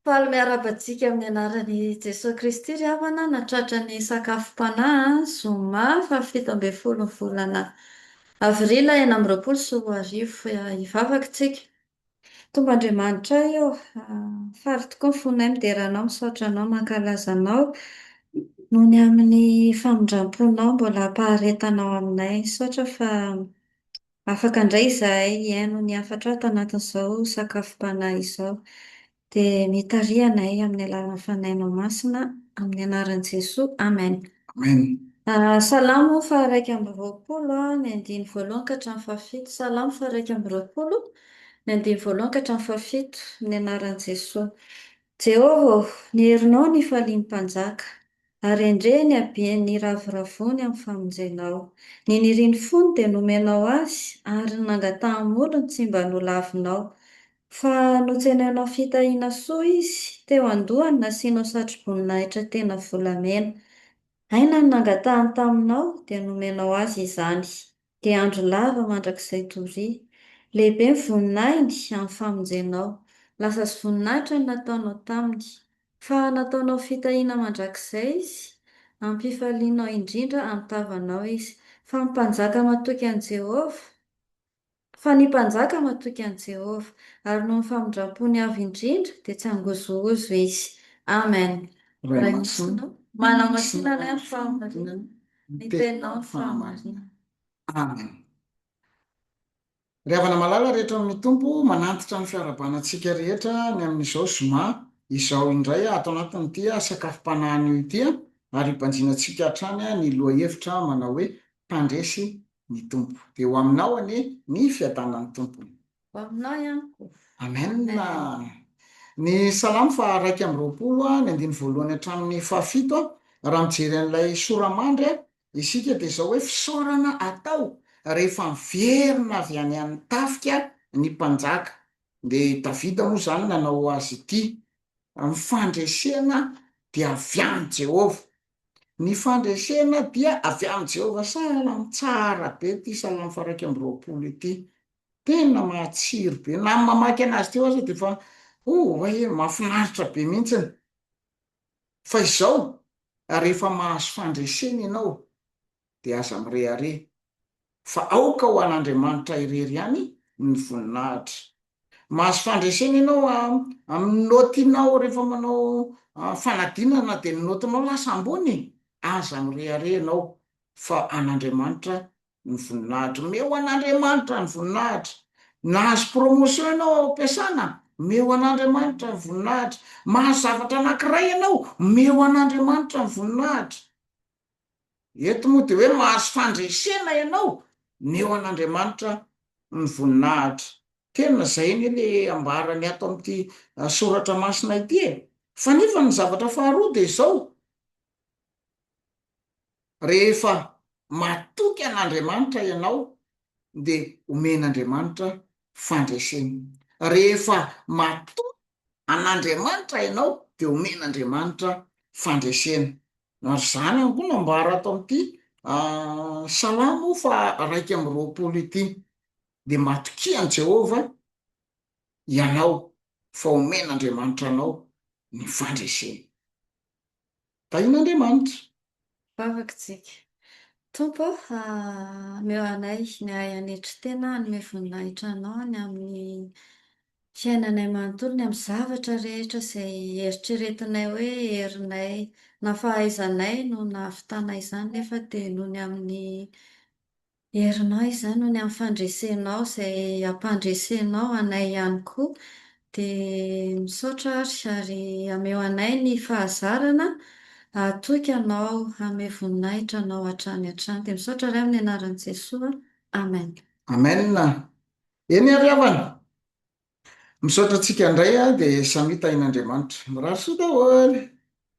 Faly miarahaba antsika amin'ny anaran'i Jesoa Kristy ry havana nahatratra ny sakafom-panahy zoma faha 17 ny volana avril 2026. Hivavaka isika. Tompo Andriamanitray ô, faly tokoa ny fonay midera Anao, misaotra Anao, mankalaza Anao noho ny amin'ny famindram-ponao mbola ampaharetanao aminay. Misaotra fa afaka indray izahay hihaino ny hafatrao ato anatin'izao sakafom-panahy izao. Dia mitariha anay amin'ny alalan'ny Fanahinao Masina, amin'ny anaran'i Jesoa. Amen. Amen. Salamo faha-21, ny andininy voalohany ka hatramin'ny fahafito. Salamo faha-21, ny andininy voalohany ka hatramin'ny fahafito, amin'ny anaran'i Jesoa. Jehovah ô, ny herinao no ifalian'ny mpanjaka, ary endrey ny haben'ny ravoravoany amin'ny famonjenao. Ny nirin'ny fony dia nomenao azy, ary ny nangatahan'ny molony tsy mba nolavinao. Fa notsenainao fitahiana soa izy, teo an-dohany nasianao satroboninahitra tena volamena. Aina no nangatahany taminao, dia nomenao azy izany. Dia andro lava mandrakizay doria. Lehibe ny voninahiny amin'ny famonjenao. Lasa sy voninahitra no nataonao taminy. Fa nataonao fitahiana mandrakizay izy, ampifalianao indrindra amin'ny tavanao izy. Fa ny mpanjaka matoky an'i Jehovah, Fa ny mpanjaka matoky an'i Jehovah, ary noho ny famindram-pony avo indrindra, dia tsy hangozohozo izy. Amen. Ray Ray masina, masina, manamasina anay amin'ny fahamarinana, ny ny teninao teninao ny ny fahamarinana. Amen. Ry havana malala rehetra amin'ny Tompo, manantitra ny fiarahabana antsika rehetra ny amin'izao zoma izao indray ato anatin'ity sakafom-panahy anio ity, ary hibanjinantsika hatrany ny lohahevitra manao hoe Mpandresy ny Tompo. Dia ho aminao anie ny fiadanan'ny Tompo. Ho aminao ihany koa. Amen. Ny Salamo faha-21, ny andininy voalohany hatramin'ny fahafito, raha mijery an'ilay sora-mandry isika dia izao hoe fisaorana atao rehefa miverina avy any amin'ny tafika ny mpanjaka. Dia Davida moa izany nanao azy ity. Ny fandresena dia avy amin'i Jehovah. Ny fandresena dia avy amin'i Jehovah. Salamo tsara be ity Salamo faha-21 ity. Tena matsiro be. Na ny mamaky anazy teo aza dia efa oay, mahafinaritra be mihitsiny. Fa izao, rehefa mahazo fandresena ianao, dia aza mirehareha, fa aoka ho an'Andriamanitra irery ihany ny voninahitra. Mahazo fandresena ianao amin'ny naotinao rehefa manao fanadinana dia ny naotinao lasa ambony, aza mirehareha ianao fa an'Andriamanitra ny voninahitra. Omeo an'Andriamanitra ny voninahitra. Nahazo promotion ianao ao am-piasana, omeo an'Andriamanitra ny voninahitra. Mahazo zavatra anankiray ianao, omeo an'Andriamanitra ny voninahitra. Eto moa dia hoe mahazo fandresena ianao, meo an'Andriamanitra ny voninahitra. Tena izay anie le ambarany ato amin'ity soratra masina ity e. Fa nefa ny zavatra faharoa dia izao, rehefa matoky an'Andriamanitra ianao dia omen'Andriamanitra fandresena. Rehefa matoky an'Andriamanitra ianao dia omen'Andriamanitra fandresena. Ary izany ihany koa no ambara ato amin'ity Salamo faha-21 ity, Dia matokia an'i Jehovah ianao, fa homen'Andriamanitra anao ny fandresena. Tahin'Andriamanitra. Vavaka isika. Tompo ô, omeo anay ny hahay hanetry tena hanome voninahitra Anao ny amin'ny fiainanay manontolo, ny amin'ny zavatra rehetra izay eritreretinay hoe herinay na fahaizanay no nahavitana izany nefa dia noho ny amin'ny herinao izany, noho ny amin'ny fandresenao izay ampandresenao anay ihany koa. Dia misaotra ary, ary ameo anay ny fahazarana hahatoky Anao, hanome voninahitra Anao hatrany hatrany. Dia misaotra Ray amin'ny anaran'i Jesoa. Amen. Amen. Eny ary havana. Misaotra antsika indray dia samia tahin'Andriamanitra. Mirary soa daholo.